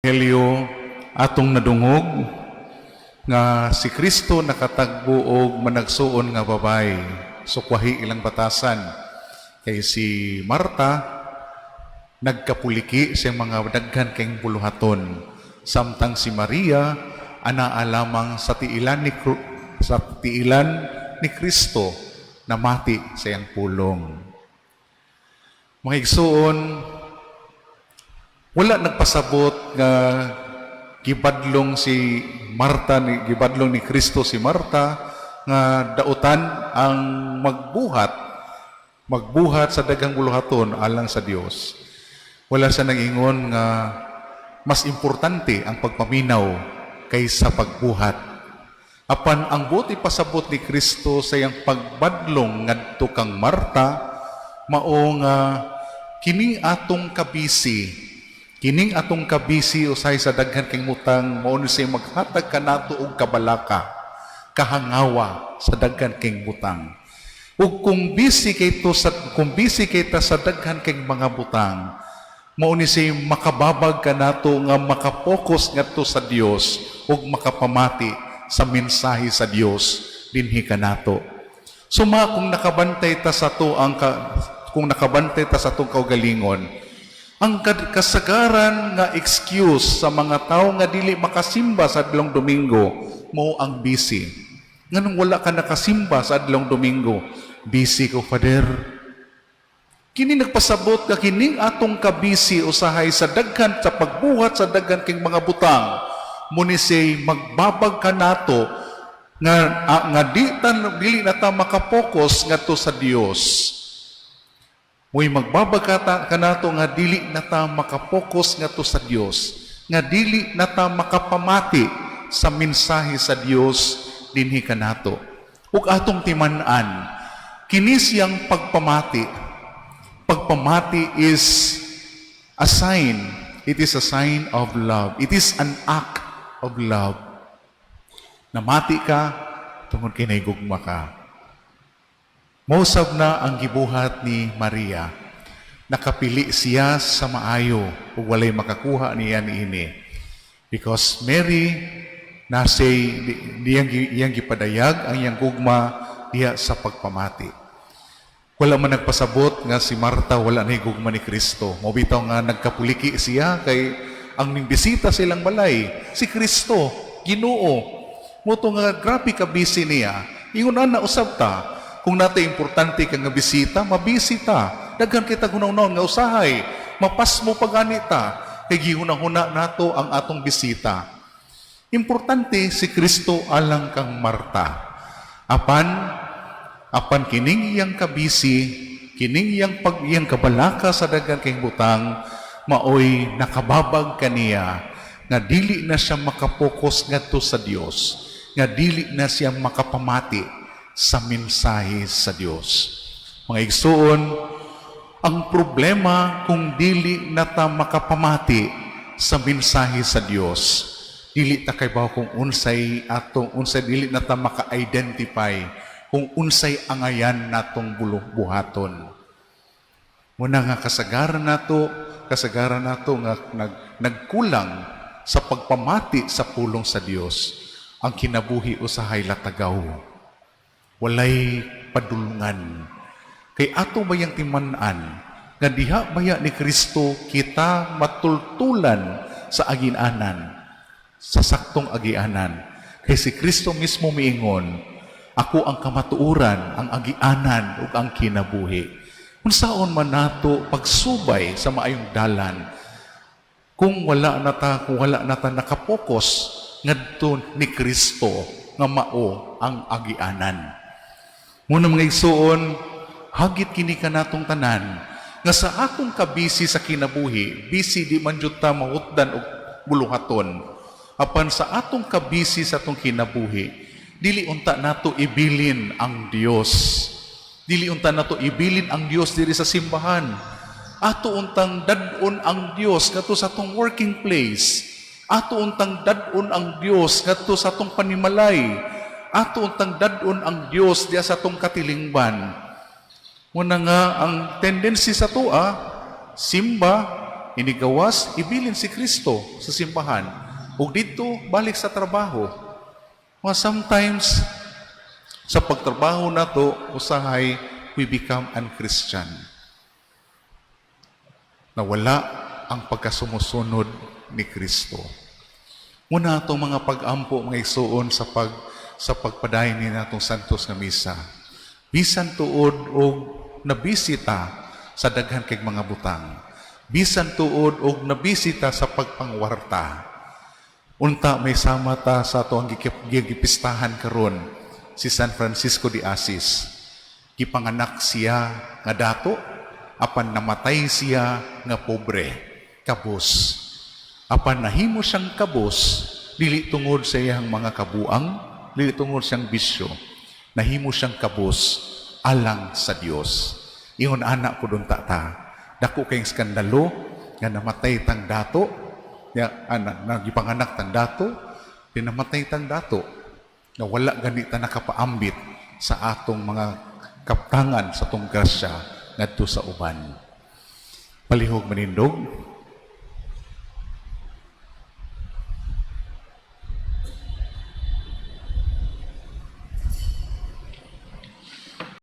Ebanghelyo, atong nadungog nga si Kristo nakatagbo og managsuon nga babay. Sukwahi ilang batasan. Kay si Marta nagkapuliki sa mga daghan kayong buluhaton. Samtang si Maria anaa lamang sa tiilan ni Kristo, namati sa iyang pulong. Mga igsuon, wala nagpasabot nga gibadlong si Marta ni gibadlong ni Kristo si Marta nga dautan ang magbuhat magbuhat sa daghang buluhaton alang sa Dios. Wala siya nag-ingon nga mas importante ang pagpaminaw kaysa pagbuhat. Apan ang buot ipasabot ni Kristo sa iyang pagbadlong ngadto kang Marta mao nga kining atong kabisi usahay sa daghan kay butang mao ni siya maghatag kanato og kabalaka, kahangawa sa daghan kay butang. Ug kung busy kay ta sa daghan kay mga butang, mao ni siya makababag kanato nga makapokus ngadto sa Dios ug makapamati sa mensahe sa Dios dinhi kanato. Suma kung nakabantay ta sa to ang ka, kung nakabantay ta sa atong kaugalingon, ang kasagaran nga excuse sa mga tao nga dili makasimba sa adlong Domingo mao ang busy. Nganong wala ka nakasimba sa adlong Domingo? "Busy ko, Father." Kini nagpasabot nga kining atong kabisi usahay sa daghan sa pagbuhat sa daghan king mga butang mao ni say magbabag kanato nga di ta dili na ta makapokus ngadto sa Dios. Mo'y magbabag kanato nga dili na ta makapokus ngadto sa Dios, nga dili na ta makapamati sa mensahe sa Dios dinhi kanato. Ug atong timan-an, kini siyang pagpamati. Pagpamati is a sign. It is a sign of love. It is an act of love. Namati ka tungod kay nahigugma ka. Mao sab na ang gibuhat ni Maria. Nakapili siya sa maayo ug walay makakuha niya niini. Because Mary nasay iyang gipadayag ang iyang gugma diha sa pagpamati. Wala man nagpasabot nga si Marta wala na gugma ni Kristo. Mao bitaw nga nagkapuliki siya kay ang bisita silang balay si Kristo, Ginoo. Mao to nga grabe ka busy niya. Ingon ana usab ta. Kung natay importante ka nga bisita, mabisi ta. Daghan kita hunahuna nga usahay, mapasmo pa gani ta kay gihuna-huna nato ang atong bisita. Importante si Kristo alang kang Marta. Apan kining iyang kabisi, kining iyang kabalaka sa daghan kay butang maoy nakababag kaniya nga dili na siya makapokus ngadto sa Dios, nga dili na siya makapamati sa mensahe sa Dios. Mga igsuon, ang problema kung dili na ta makapamati sa mensahe sa Dios, dili ta kaybaw kung unsay atong unsay dili na ta maka-identify kung unsay angayan natong buhaton. Muna nga kasagaran nato nga nagkulang sa pagpamati sa pulong sa Dios, ang kinabuhi usahay latagaw. Walay padulungan. Kay ato bayang timan-an nga diha baya ni Kristo kita matultulan sa agianan, sa saktong agianan. Kay si Kristo mismo miingon, "Ako ang kamatuoran, ang agianan ug ang kinabuhi." Unsaon man nato pagsubay sa maayong dalan kung wala na ta nakapokus ngadto ni Kristo nga mao ang agianan? Muna, mga igsuon, hagit kini kanatong tanan nga sa atong kabisi sa kinabuhi, busy di man jud ta mahutdan og buluhaton. Apan sa atong kabisi sa atong kinabuhi, dili unta nato ibilin ang Dios. Dili unta nato ibilin ang Dios diri sa simbahan. Ato untang dad-on ang Dios ngadto sa atong working place. Ato untang dad-on ang Dios ngadto sa atong panimalay. Ato untang dad-on ang Dios diya sa atong katilingban. Muna nga ang tendency sa atoa, simba, Inigawas, ibilin si Kristo sa simbahan. Ug dito, balik sa trabaho. Mga sometimes, sa pagtrabaho nato, usahay, we become unchristian. Nawala ang pagkasumusunod ni Kristo. Muna atong mga pag-ampo, mga igsuon, sa pagpadayon ni natong Santos nga Misa. Bisan tuod og nabisita sa daghan kay mga butang. Bisan tuod og nabisita sa pagpangwarta. Unta may sama ta sa ato ang gipistahan karon, si San Francisco de Asis. Gipanganak siya nga dato apan namatay siya nga pobre, kabos. Apan nahimo siyang kabos dili tungod sa iyang mga kabuang, dili tungod siyang bisyo. Nahimo siyang kabos alang sa Dios. Ingon ana pud unta ta. Dako kayong skandalo nga namatay tang dato, ya ana nagipanganak tang dato, dinamatay tang dato nga wala gani ta nakapaambit sa atong mga kaptangan, sa atong grasya ngadto sa uban. Palihog manindog.